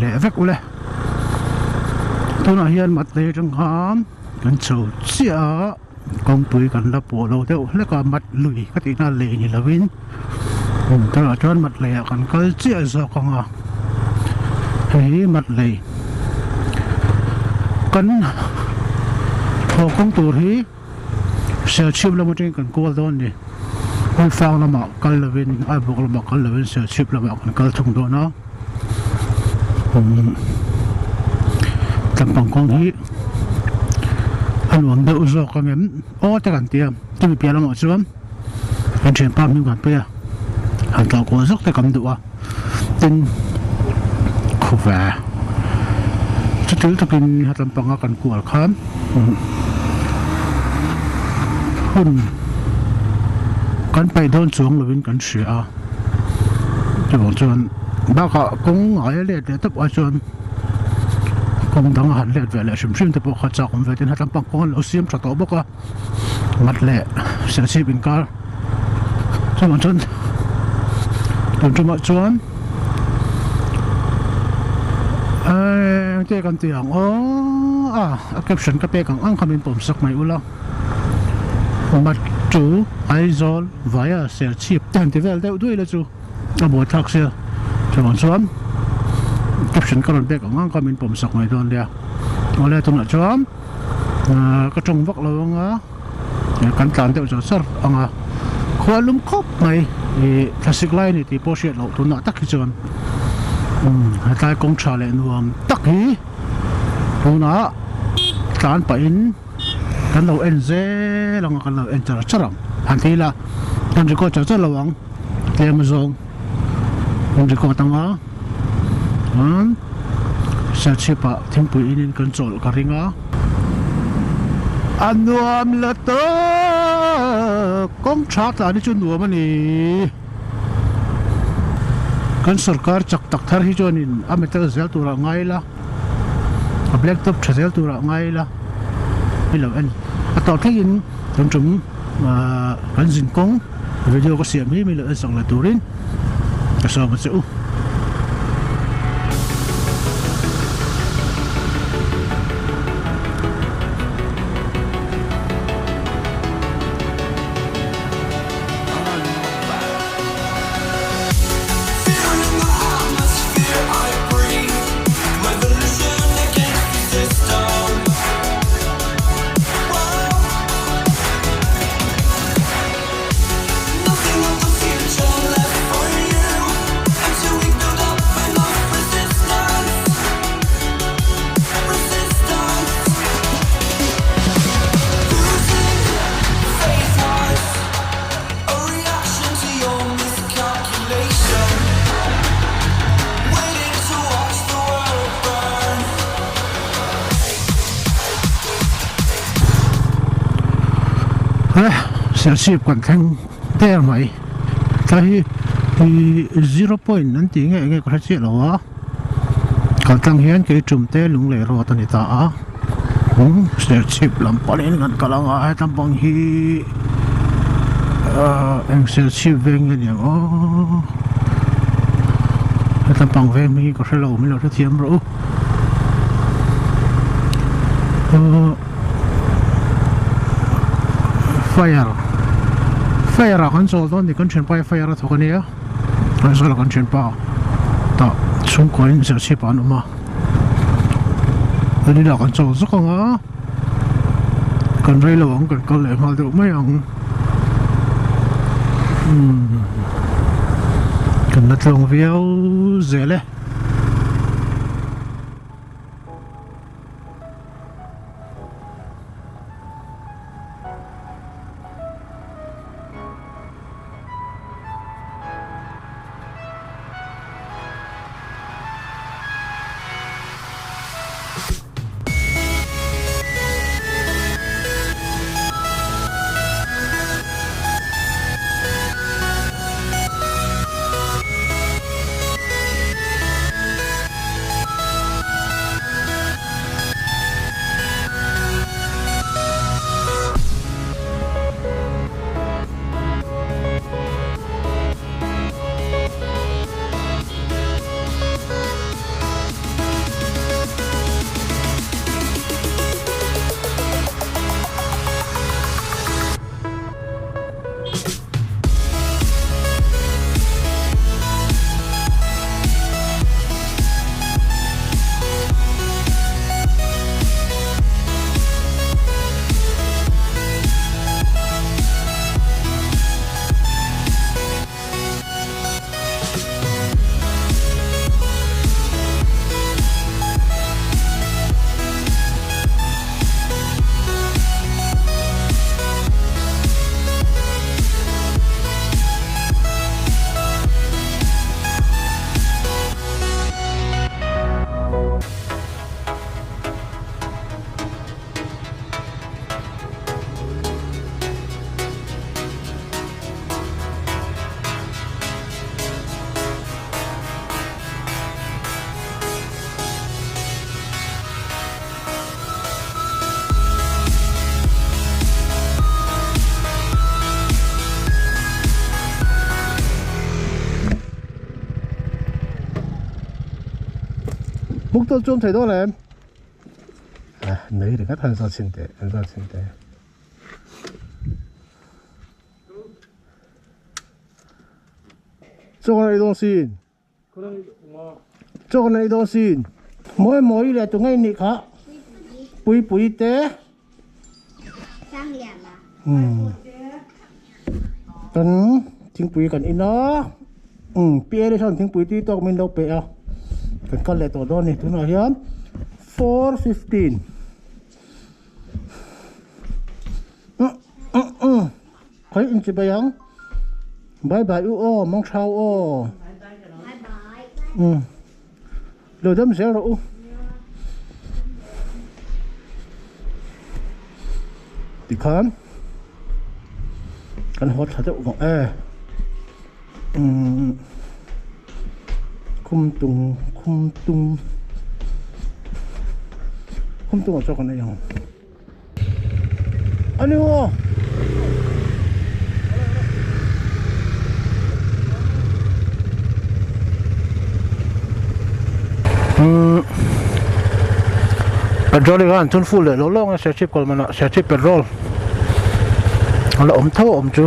leh vek ule. Tunah hian mat lei atang khan kan chho chiah a, kawngpui kan la pawh lo deuh hlek a, mat lui ka tihna lei ni lovin tunah chuan mat leiah kan kal chiah zawk ang a, hei hi mat lei kan haw kawng tur hi. Serchhip lam atangin kan kual dawn a ni. Hmunfang lamah kal lovin Aibawk lamah kal lovin Serchhip lamah kan kal thung dawn a. Tlampang kawng hi a nuam deuh zawk ang em aw te kan ti a, chumi piah lamah chuan kan thianpa hming kan pui a, han tlawh kual zawk te kan duh a, tin khuva chutil takin tlampanga kan kual khan. Hun kan paih dawn chuang lovin kan hria a, chuvang chuan bakah kawng ngaia let leh tawp ai chuan kawng dang a han let ve leh hrim hrim te pawh kha chak awm ve tin hetlai pang kawng an lo siam tha tawh bawk a, mat leh serchhip inkar chuvang chuan tun tumah chuan eee engte kan ti ang aw a a caption ka pek ang ang kha min pawm sak mai ula mat chu Aizawl via Serchhip te han ti vel deuh duai la chu a buaithlak sia chuvang chuan caption ka rawn pek ang ang kha min pawm sak mai dawn nia awle tunah chuan ka tawng vak lo anga. Kan tlan deuh char char ang a, khua lum khawp mai ih thlasik lai a ni tih pawh hriat loh tunah tak hi chuan hetlai kawng tha leh nuam tak hi tunah tlan pahin kan lo en zel ang a, kan lo en char char ang han ti ila kan record char char lo ang tlem azawng kan record ang a chuan Serchhip ah thingpui in in kan chawlh ka ring a. A nuam la tawk kawng tha tlan hi chu nuam a ni. Kan sorkar chak tak thar hi chuanin a metal zel turah ngai ila, a black top tha zel turah ngai ila ni lo en. A tawh thlengin tun tum kan zin kawng video ka siam hi mi lo en sak la turin ka sawm a che u. Serchhip kan thleng der mai tlai hi ih zero point an tih nge enge ka hre chiah lo a kal tlang hian kei tum te lunglei road a ni ta a Serchhip lam panin kan kal ang a hetlai bang hi ahh eng Serchhip veng nge niang aw hetlai bang veng hi ka hrelo min lo hrethiam rawh u ahh fire fire ah kan chawl dawn ni kan thianpa hi fire a thawk ania Aizawl ah kan thianpa tah chhungkua in Serchhip ah an awm a. An inah kan chawl zawk ang a, kan rei lo ang kan kal leh nghal deuh mai ang. Umm kan la tlawng viau zel e. Buktawl chu awm thei dawn em? Ah, nei ringawt han zawt chhin teh, han zawt chhin teh. Chaw kan ei dawn sin. Chaw kan ei dawn sin. Mawi mawi leh tu ngei nih kha. Pui pui te. Umm. Kan thingpui kan in a. Umm PA te chuan thingpui tui tawk min lo pe a. Kan kal leh tawh dawn a ni tunah hian 4:15. Khawi in chi bai ang. Bye bye u aw mang thau aw. Umm. Lo dam zel rawh u. Tikhan kan haw tha deuh vang e. Umm. Khum tung khum tung khum tung ah chuan kan ei ang. Ani aw. Umm petrol hi khan chhun full leh lo lawng a serchhip kal manah serchhip petrol a la awm tho a awm chu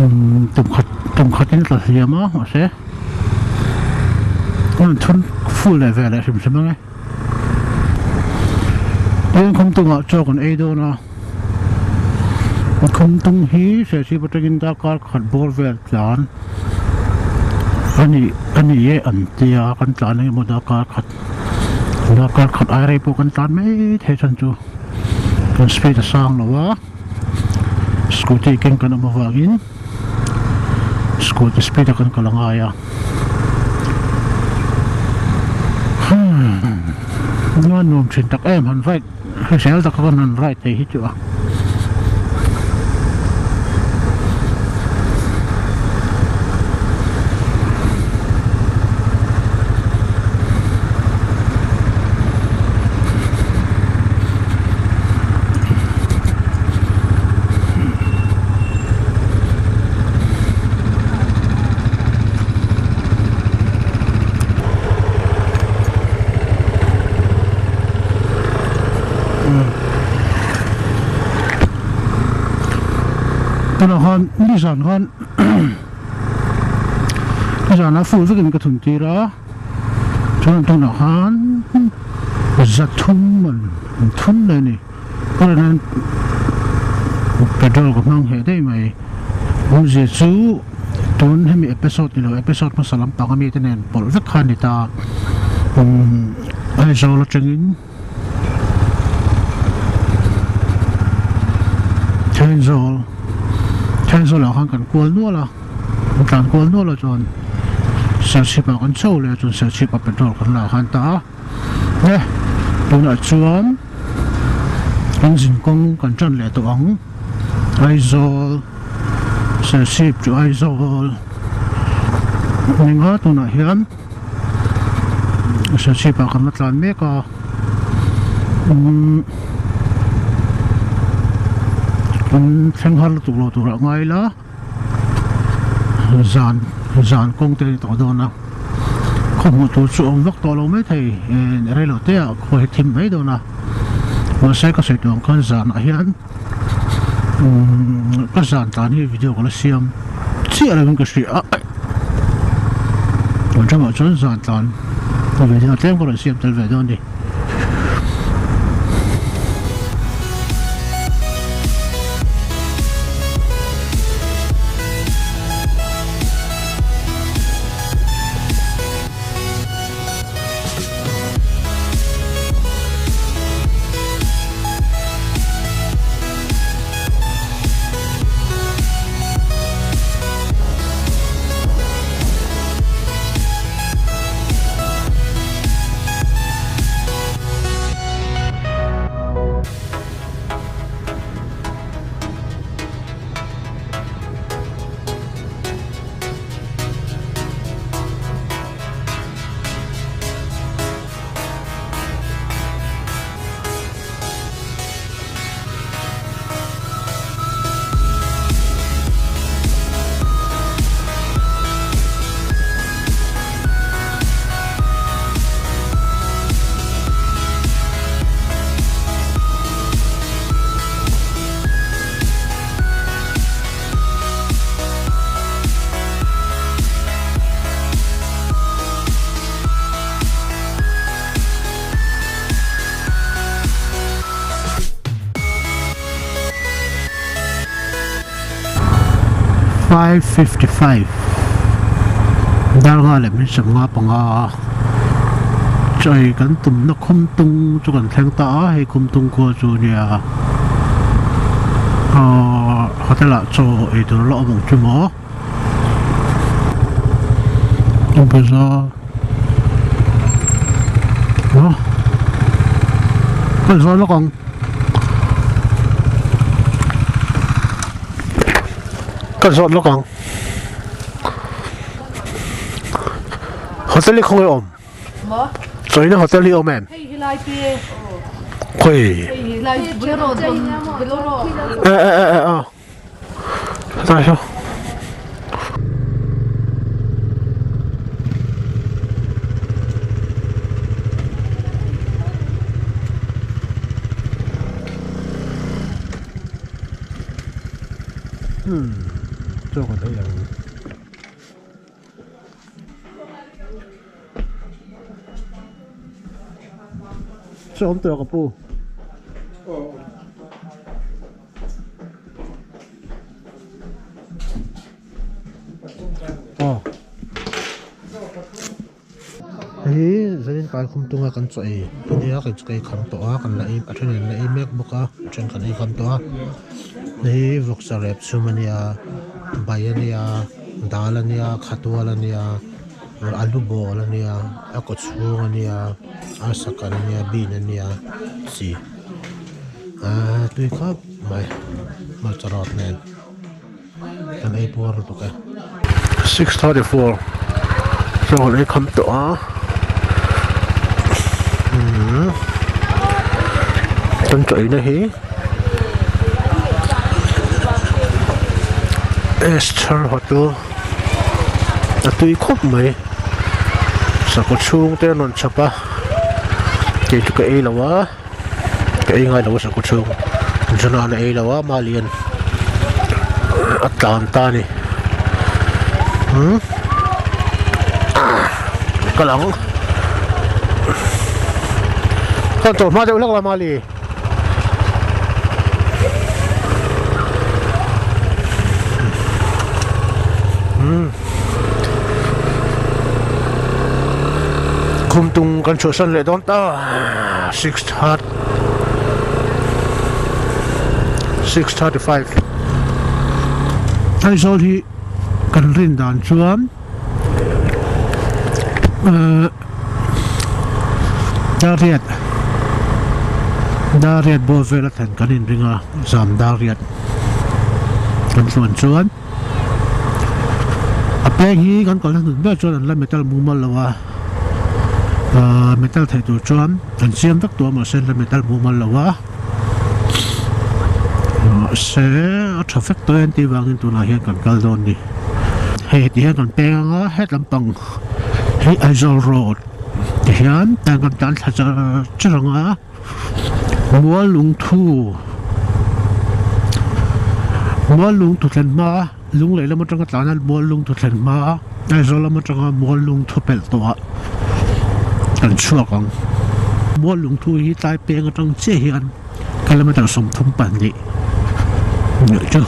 umm tum khat tum khatin a tla hliam a mahse a rawn chhun full leh ve leh hrim hrim ang e. Tin khumtungah chaw kan ei dawn a khumtung hi serchhip atangin darkar khat bawr vel tlan a ni a ni e an tia kan tlan eng emaw darkar khat darkar khat ai rei pawh kan tlan mai thei chhan chu kan speed a sang lo a scooty keng kan awm avangin scooty speed a kan kal a ngai a. Hum a nuam thin tak em han ride hrisel tak khan han ride thei hi chu a. Tunah khan nizan khan nizanah full vekin ka thun tir a chuan tunah khan zathum man an thun leh a ni. Tunah hian petrol ka hmang heh daih mai awmzia chu tun hemi episode ni lo episode hmasa lampang ami te nen pawlh vek kha a ni ta umm Aizawl atangin Thenzawl Thenzawl ah khan kan kual nual a kan tlan kual nual a chuan Serchhip ah kan chho leh a chuan Serchhip ah petrol kan la khan ta a. He tunah chuan kan zin kawng kan tan leh tawh ang Aizawl Serchhip chu Aizawl ninga tunah hian Serchhip ah kan la tlan mek a umm kan thleng har lutuk lo turah ngai ila. Zan zan kawng te a ni tawh dawn a khaw hmuh tur chu awm vak tawh lo mai thei rei lo te ah khaw hi thim mai dawn a mahse ka sawi tur ang khan zanah hian umm ka zan tan hi video ka la siam chiah lo in ka hria a tun tangah chuan zan tlan video tlem ka rawn siam tel ve dawn a ni. 5:55 dar nga leh min 55 chawi kan tumna khumtung chu kan thleng ta a hei khumtung khua chu nia ahh hotel ah chaw ei tur la awm ang chu maw bazaar kan zawn lawk ang. Ka zawt lawk ang. Hotel hi khawnge awm? Maw? Chawina hotel hi awm em? Hei hi lai pi. Khawi? Hei hi lai bolero dawn bolero. E e e e a. Hetah hian. Hmm chaw kan ei ang. Chaw awm tawh ka pu. Aw. Hei hi zanin kai khum tunga kan chaw ei a nia kei chu ka ei kham tawh a kan la ei a then an la ei mek bawk a a then kan ei kham tawh a hei hi vawksa rep chhum a nia bai a nia dal a nia khatual a nia alu bawl a nia a kaw chhung a nia arsa kan a nia bean a nia chi aaa tui khawp mai hmarcha rawt nen. Kan ei puar lutuk e. 6:34 chaw kan ei kham tawh a umm kan chaw eina hi Esther hotel a tui khawp mai sakhaw chhungte an rawn chhawp a kei chu ka ei lo a. Ka ei ngai lo a sakhaw chhung Jonah a ei lo a Malian a tlan ta a ni umm ka lang ka tawh hma deuh hlek la Mali. Khumtung kan chhuahsan leh dawn ta. 6:35 Aizawl hi kan rin dan chuan ehh Dariat Dariat bawr vel a thlen kan inring a zam Dariat kan tluan chuan a peng hi kan kalna hnut ber chuan an la metal mumal lo a. Ahh metal theih tur chuan an siam vek tawh a mahse an la metal hmuh mal lo a mahse a tha vek tawh e an tih vangin tunah hian kan kal dawn a ni hei heti hian kan peng anga het lampang hei Aizawl road ti hian tan kan tlan thla char char ang a mual lungthu mual lungthu thlen hma. Lunglei lam atanga tlana Muallung thu thlen hma Aizawl lam atanga Muallung thu pelh tawh ah kan chhuak ang. Muallung thu hi tlai peng atang chiah hian kilometer 32 nih chu.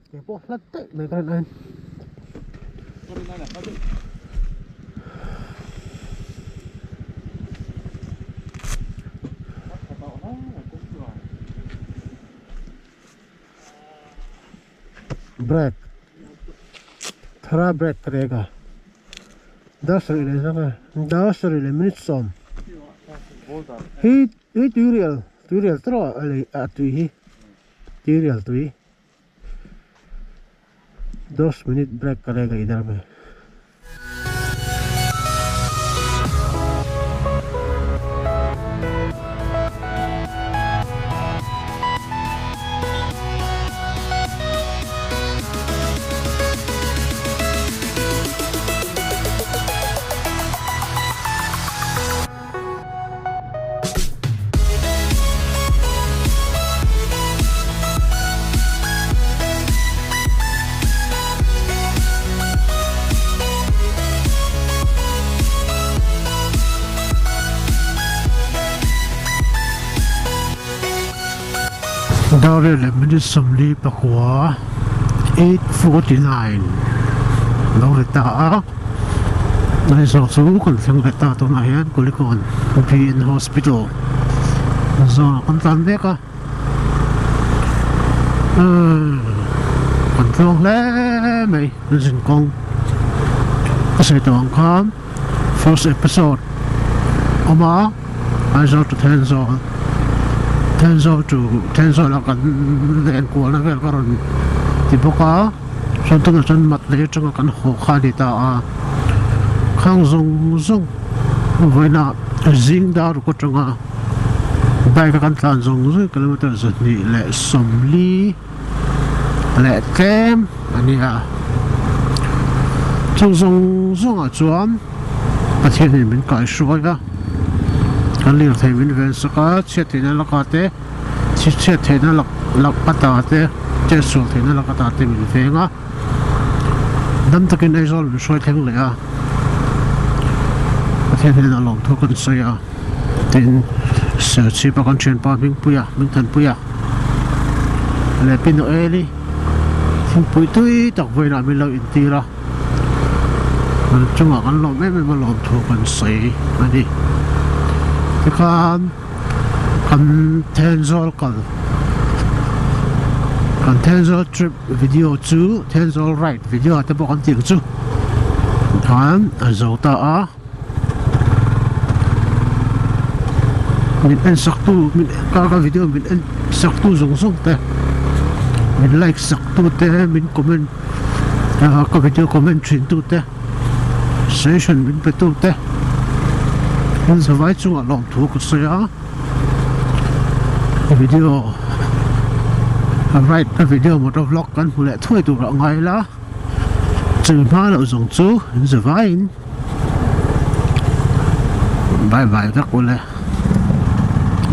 Kei pawh hlat daih mai ka rin aiin. Break thara break ka rek a dar sarih leh zak a dar sarih leh minute sawm hi hi tuirial tuirial tawh a lei a tui hi tuirial tui. Dos minute break karega idhar mein. Dar leh minute 49, 8:49 lo ri ta a. Aizawl chu kan thleng leh ta tunah hian Kulikawn BN Hospital zawnah kan tlan mek a kan tluang hle mai zin kawng ka sawi tawh ang khan first episode awm a Aizawl to Thenzawl Thenzawl to Thenzawl ah kan len kualna vel ka rawn ti bawk a. Chuan tunah chuan mat lei atanga kan haw kha a ni ta a, khang zawng zawng vawiinah zing dar ruk atanga bike a kan tlan zawng zawng kilometer 240 leh tlem a ni a, chung zawng zawngah chuan Pathianin min kaihruai a, kan lirthei min ven sak a, chhiat theihna laka te. Chhiat theihna lak lak ata te chetsual theihna lak ata te min veng a, dam takin Aizawl min hruai thleng leh a, Pathian hnenah lawmthu kan sawi a, tin Serchhip a kan thianpa Hmingpuia Hmingthanpuia leh Pi Noeli thingpui tui tak vawiinah min lo intir a, kan chungah kan lawm em em a lawmthu kan sawi a ni. Tikhan. Kan Thenzawl kal kan Thenzawl trip video chu Thenzawl ride video ah te pawh kan tih ang chu khan a zo ta a min en sak tu min ka ka video min en sak tu zawng zawng te min like sak tu te min comment ka video comment thin tu te. Session min pe tu te an zavai chungah lawmthu ka sawi a video a ride na video motor vlog kan hmu leh thuai tur a ngai la chumi hma loh zawng chu an zavaiin bye bye vek ule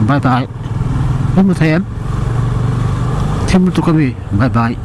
bye bye i hmu thei em thim lutuk ami bye bye.